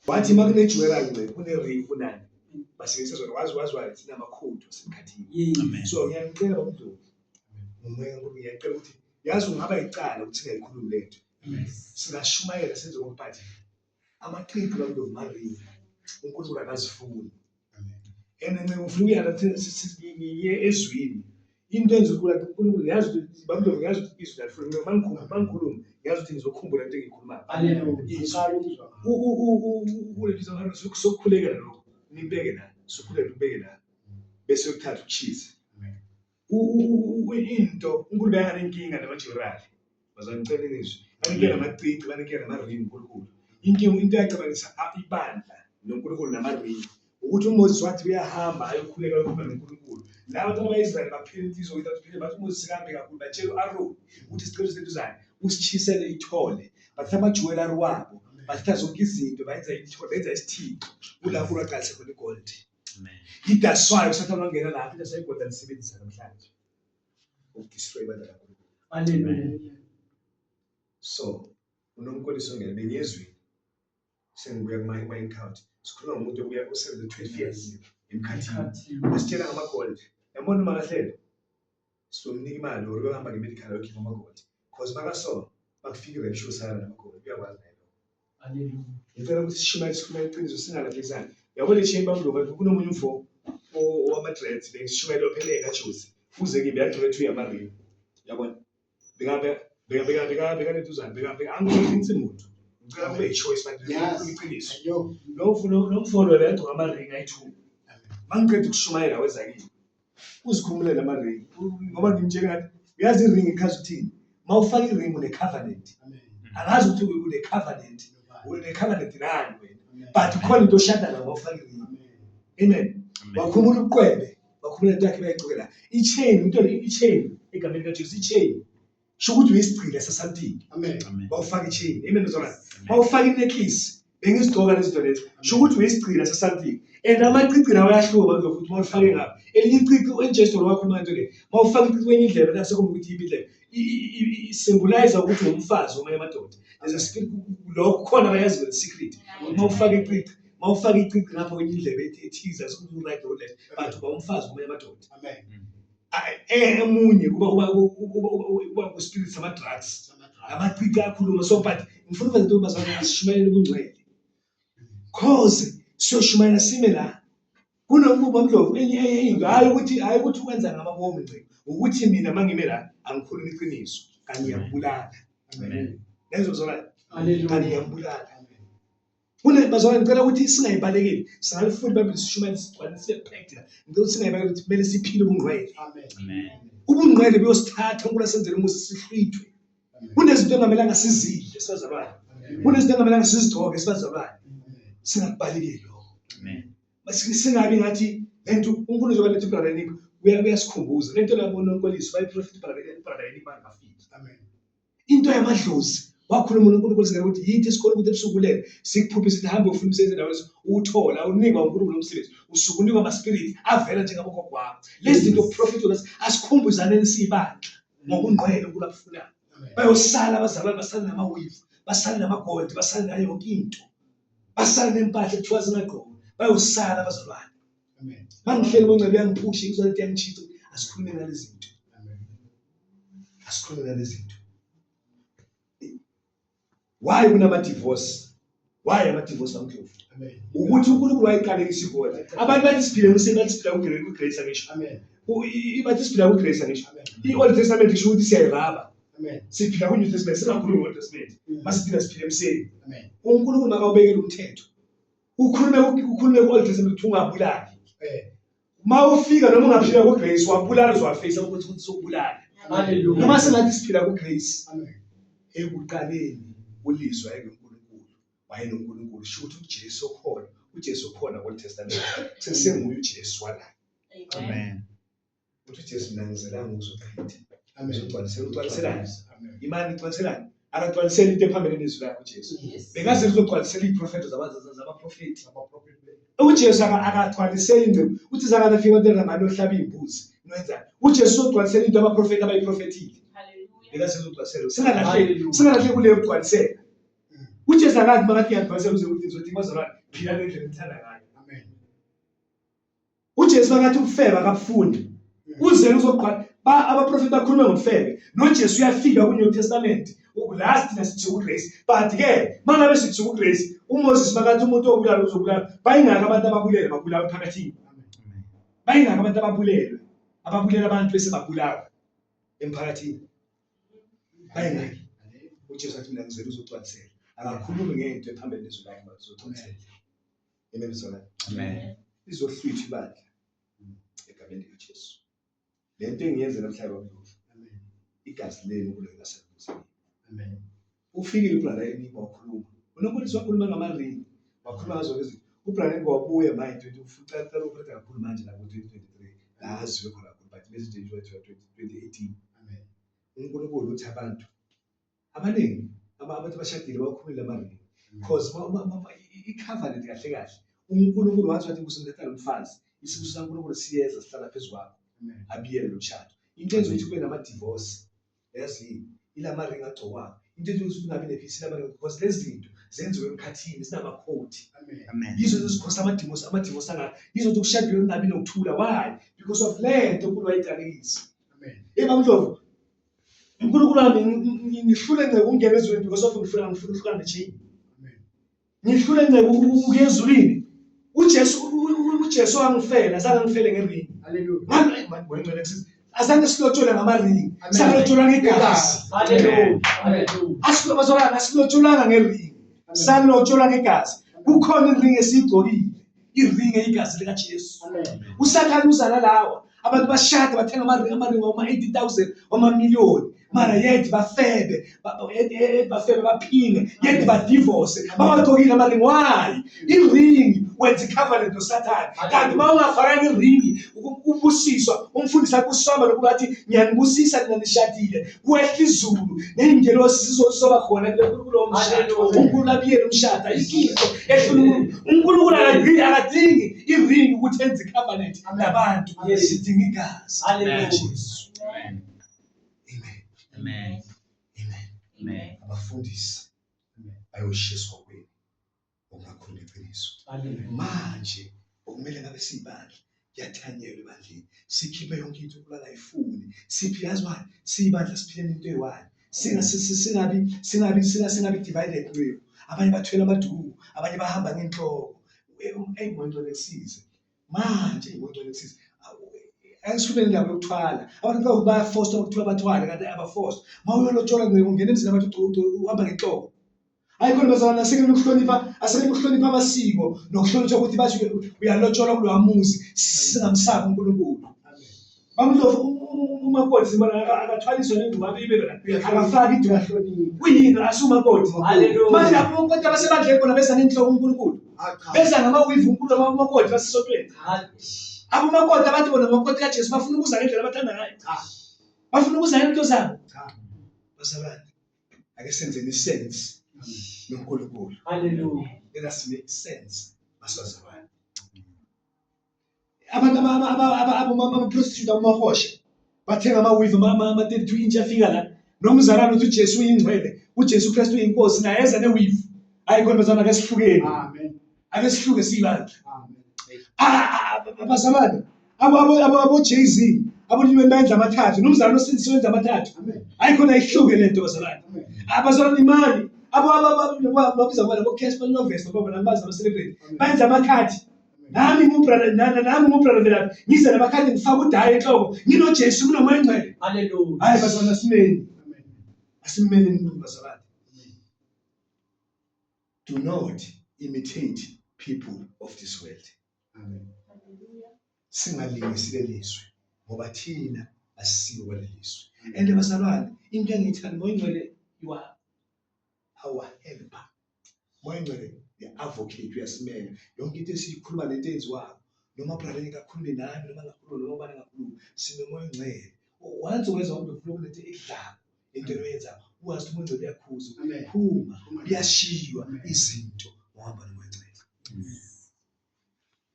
Wathi uma kune-jewelry nje kune-ring kunani basebenzisa zona wazi wazi wazi sinamakhodi wasemkhathini. Amen. So ngiyanicela babudlovu. Ngomoya kaNkulunkulu ngiyacela ukuthi yazi ungaba icala ukuthi singayikhulumi lento. Singashumayela senze konke but amacici babudlovu ma-ring uNkulunkulu akazifuni. And nce ngifuna ukuya la ngiye ezwini. Into enza ukuthi uNkulunkulu ngiyazi ukuthi babudlovu ngiyazi ukuthi izwi alifuni nce mangikhuluma mangikhuluma ngiyazi ukuthi ngizokhumbula into engiyikhulumayo. Haleluya. Sokukhulekela lokho nibeke la sokhulekela ubeke la bese uyokuthatha ukuchize into uNkulunkulu bekanenkinga namajorali bazangicela ngizwe banenkinga namacici banenkinga namaringi uNkulunkulu inkinga into eyaxabanisa ibandla noNkulunkulu namaringi ukuthi uMoses wathi uyahamba ayokhuleka ayokhuluma noNkulunkulu laba abantwana ba-Israyeli baphila inhliziyo ukuthi baphile bathi uMoses sikahambe kakhulu batshela u-Aroni ukuthi sicela usentuzane usitshisele ithole bathatha amajuwelari wabo bathatha zonke izinto bayenza ithole benza isithixo kulapho lwaqalise khona igold Amen. idaswayo usathane wangena lapho idaswayo igold alisebenzisa namhlanje ukudestroy ibandla laNkulunkulu. Haleluya. So unomkoliso ongena bengiyezwini sengibuya kuma-encounter sikhuluma ngomuntu obuya osebenze 12 years emkhathini wasitshela ngama-gold yabona uma kahlelo sizomnika imali or uyohamba nge-medical ayokhipha ama-gold cause makasona makufika i-rapture usala nama-gold uyakwazi naye lokho. Haleluya. Ngicela ukuthi sishumayele sikhuluma iqiniso singalahlisani. Yabo le chain bamlunga kunomunye umfo owama-dreads bengisishumayela ophelele kaJozi uze kimi yagcina ethi uyamaringi yabona beka beka beka beka beka lentuzana beka beka angiconvince muntu ngicela kube i-choice but Yes. iqiniso Ayo. lo mfo lo mfo lo yagcoka amaringi ayi-two mangiqeda ukushumayela weza kimi uzikhumulela amaringi ngoba ngimtshele ngathi uyazi iringi ichaza ukuthini uma ufaka iringi une-covenant Amen. angazi ukuthi une-covenant une-covenant nani wena Amen. but khona into oshada nayo uma ufaka iringi Amen. amen Amen. wakhumula ubuqwebe wakhumula into yakhe bayigcokela i-chain into i-chain egameni likaJesu i-chain sho ukuthi uyisigqila sasamthini Amen. Amen. bawufaka i-chain amen mzalwane Amen. bawufaka i-necklace bengizigcoka lezi zinto lezi sho ukuthi uyisigqila sasamthini and amacici lawo ayahluka manje futhi mawufake ngapha elinye icici enjesu lo wakhuluma ngento le mawufaka icici kwenye indlebe la sekumbe ukuthi yiphi indlebe i-symbolize ukuthi umfazi wamanye amadoda there's a spirit lokho khona bayazi le secret mawufaka icici mawufaka icici ngapha kwenye indlebe ethize asikuthi right or left but uba umfazi wamanye amadoda. Amen. Emunye kuba kuba kuba kuba ku spirit sama drugs amacici akhuluma so but ngifuna ukuveza into bazalwane asishumayele ubungcwele cause siyoshumayela sime la kunombubo mdlovu enye enye into hayi ukuthi hayi ukuthi wenza ngamabomu nje ukuthi mina mangime la angikhulumi iqiniso kanti ngiyakubulala. Amen. Lezo zona Hallelujah. kanti ngiyambulala. Kune bazalwane ngicela ukuthi singayibalekeli singalifunda iBhayibheli sishumayele sigcwale sibe packed la. Ngicela ukuthi singayibalekeli ukuthi kumele siphile ubungcwele. Amen. Amen. Ubungcwele buyosithatha uNkulunkulu asenzele umusa sihlwithwe. Kunezinto engamelanga sizidle sibazalwane. Kunezinto engamelanga sizigcoke sibazalwane. Singakubalekeli lokho. Amen. Singabi ngathi lento uNkulunkulu njengoba lethu brother Nick uyasikhumbuza lento labo nonkoliso bayiprofit brother brother Nick bangafiki. Amen. Into yamadlozi wakhuluma uNkulunkulu singane ukuthi yithi isikole ukuthi ebusuku ulele sikuphuphe sithi hambe ufuna umsebenzi endaweni uwuthole awunikwa uNkulunkulu lo msebenzi usuke unikwa ama-spirit avela njengabogogo wakho lezi zinto kuprofitwa lezi asikhumbuzaneni siyibandla ngokungqwele uNkulunkulu akufunayo bayosala abazalwane basale namawivu basale namagoldi basale nayo yonke into basale nempahla ekuthiwa zingagqokwa bayosala abazalwane. Amen. Mangihleli bongcebo uyangiphusha ngizwa lento yangichitha asikhulume ngalezi zinto. Amen. Asikhulume ngalezi zinto. Why kunama divorce? Why ama divorce amndlovu? Amen. Ukuthi uNkulunkulu wayiqalekisa igoli. Abantu bathi siphile emuseni bathi siphila ku grace angisho. Amen. Bathi siphila ku grace angisho. Amen. I-Old Testament isho ukuthi siyayiraba. Amen. Siphila ku New Testament singakhulumi ngo-Old Testament. Masiphila siphila emseni. Amen. uNkulunkulu makawubekele umthetho. Ukhulume ukhulume ku-Old Testament ukuthi ungabulali. Uma ufika noma ungaphila ku-grace wabulala uzowafeyisa ukuthi ukuthi sokubulala. Hallelujah. Noma sengathi siphila ku-grace Amen. ekuqaleni ulizwa enguNkulunkulu wayenoNkulunkulu sho ukuthi uJesu okhona uJesu okhona ku-Old Testament sesenguye uJesu wala. Amen. Uthi uJesu mina ngizelanga ukuzochitha. Amen. Ngizogcwalisela ugcwaliselani? Amen. Imani igcwaliselani? Akagcwaliseli into ephambene nezwi lakhe uJesu. Yes. Bekaze kuzogcwalisela iziprofetho zabaprofethi. Abaprofeti. UJesu akagcwaliseli ingcebo. Uthi zakade afika entela mali ohlaba imbuzi. Noyenzani? uJesu uzogcwalisela into abaprofethi abayiprofethile. Hallelujah. Bekaze kuzogcwalisela. Singalahleki, Hallelujah. singalahleki kuleyo kugcwalisela. UJesu akathi makathi ngiyadvayisa uze ukuthi ngizothi bazalwane phila ngendlela enithanda ngayo. Amen. UJesu makathi ukufeba akabufundi. Uzele uzoqala ba abaprofeti bakhuluma ngobufebe. NoJesu uyafika ku New Testament. Last thina sithi ugrace. But ke mangabe sithi ugrace uMoses makathi umuntu obulala uzobulala. Bayingaka abantu ababulele babulawa emphakathini. Bayingaka abantu ababulelwe. Ababulela abantu bese babulawa emphakathini. Bayingaki. UJesu athi mina ngizele uzogcwalisela. Akakhulumi ngento ephambene nezwi lakhe uzogcwalisela. Amen bazalwane. Amen. Lizohlwithwa ibandla egameni likaJesu. Le nto engiyenze namhlanje babulovu. Amen. Igazi lenu kulo lingasebuza. Amen. Ufikile ubrother Enigma wakhuluma. Unokulisa wakhuluma ngamaringi, wakhuluma ngazo zonke izinto. Ubrother Enigma wabuya manje 20 uqala ukuphetha kakhulu manje la ku-2023. La aziwe khona kakhulu but message nje 2018. Amen. uNkulunkulu uthi abantu abaningi abantu abashadile bawakhulile amaringi because i-covenant kahle kahle uNkulunkulu wathi wathi kusemthatha lo mfazi isibusiso sikaNkulunkulu siyeza sihlala phezu kwakho Amen. abiyele lo mshado. Into enza ukuthi kube nama-divorce yazi yini? Ilama ring agcokwayo. Into enza ukuthi kungabi ne-peace ilama ring because lezi zinto zenziwe emkhathini zinamakhodi. Amen. Amen. Yizo ezikhosa ama-divorce ama-divorce angaka. Yizo ukuthi kushadiwe kungabi nokuthula. Why? Because of le nto uNkulunkulu wayiqalekisa. Amen. Hey baba Ndlovu, uNkulunkulu wami ngihlule nje ukungena ezulwini because of ngifuna ngifuna ukuhlukana ne-chain. Amen. Ngihlule nje ukuya ezulwini. UJesu uJesu wangifela, azange angifele ngeringi. Hallelujah. Ngcwele kusiza. Azange silotsholwe ngamaringi, Amen. salotsholwa ngegazi. Hallelujah. Hallelujah. Asilobazalwane asilotsholwanga ngeringi, salotsholwa ngegazi. Kukhona iringi esiyigcokile, iringi eyigazi likaJesu. Amen. usathane uza nalawa abantu bashade bathenga amaringi amaringi wama-80 000 wamamiliyoni mara yet bafebe yet bafebe baphinge yet badivorce bawagcokile amaringi. Why? Iringi wenza i-covenant nosathane, kanti uma ungafakanga iringi ubusiswa umfundisi akusamba lokuba athi ngiyanibusisa nina nishadile, kwehla izulu ney'ngelosi zizoba khona kulowo mshado. Hallelujah. UNkulunkulu abiyele umshado. Ayikho into ehlula uNkulunkulu. UNkulunkulu akadingi iringi ukuthi enze i-covenant nabantu. Yes. Sidinga igazi Hallelujah. likaJesu. Amen. Amen. Amen. Amen. Amen. Abafundisi bayoshiswa kwenu okungakhuluma iqiniso. Hallelujah. Manje okumele ngabe siyibandla kuyathanyelwa ebandleni, sikhiphe yonke into uNkulunkulu angayifuni. Siphi yazi wani siyibandla siphileni into eyi-one, singabi divided kuyo. Abanye bathwele amaduku, abanye bahamba ngenhloko. Eyi Moya Ngcwele kusize manje, Moya Ngcwele kusize. Ake sikhulume indaba yokuthwala. Abantu bathi bayafostwa ukuthiwa bathwale, kanti abafostwa. Uma uyolotsholwa ungena emzini abantu uhamba ngenhloko. Hayi khona bazalwane, asekeni ukuhlonipha, asekeni ukuhlonipha amasiko nokuhlonishwa ukuthi bathi uyalotsholwa kulowa muzi, singamsabi uNkulunkulu. Bamndlovu umakoti sibona akathwaliswe nengubo abe la, akafaki iduku. Kuyini asumakoti? Hallelujah. Manje abomakoti abasebandleni bona beza ngenhloko uNkulunkulu. Cha. Beza ngamawivu uNkulunkulu abamakoti basesontweni. Abomakoti abathi bona amakoti kaJesu bafuna ukuza ngendlela abathanda ngayo. Cha. Bafuna ukuza ngento zabo. Cha. Bazalwane, ake senzeni sense noNkulunkulu. Hallelujah. Let us make sense basazalwane. Abantu ama-prostitute abomahosha bathenga ama-weave ama-32 inch afika la nomzalwane uthi uJesu uyingcwele, uJesu Kristu uyinkosi, naye eza ne-weave. Hayi khona bazalwane, ake sihlukeni. Amen. Ake sihluke siyibandla. Amen. Abazalwane abo Jay-Z abolimi benza amathathu nomzalwane osindisiwe wenza amathathu. Amen. Hayi khona ihluke lento bazalwane. Amen. Abazalwane imali abo babiza ngobani abo Casper Nyovest ngoba bona bazi ama-celebrity benza amakhadi. Nami ngubrother nami ngubrother Velaphi ngize namakhadi ngifaka udayi enhloko nginoJesu kunomoya ongcwele. Hallelujah. Hayi bazalwane, asimeni. Amen. Asimeni uNkulunkulu bazalwane. Do not imitate people of this world. Amen. Singalingisi lelizwe ngoba thina asisibo balelizwe. And bazalwane, into engiyithanda, Moya Ngcwele, you are our helper. Moya Ngcwele the advocate, uyasimela yonke into esiyikhuluma lento eyenziwayo, noma brother engakhulumi nami noma ngakhuluma noma ubani engakhulumi, sinomoya ongcwele. Once wenza umuntu ufuna kunento ekudlako into oyenzayo, wazi ukuthi umoya ongcwele uyakhuza. Amen. Phuma Phuma. kuyashiywa Amen. izinto ngohamba nomoya ongcwele.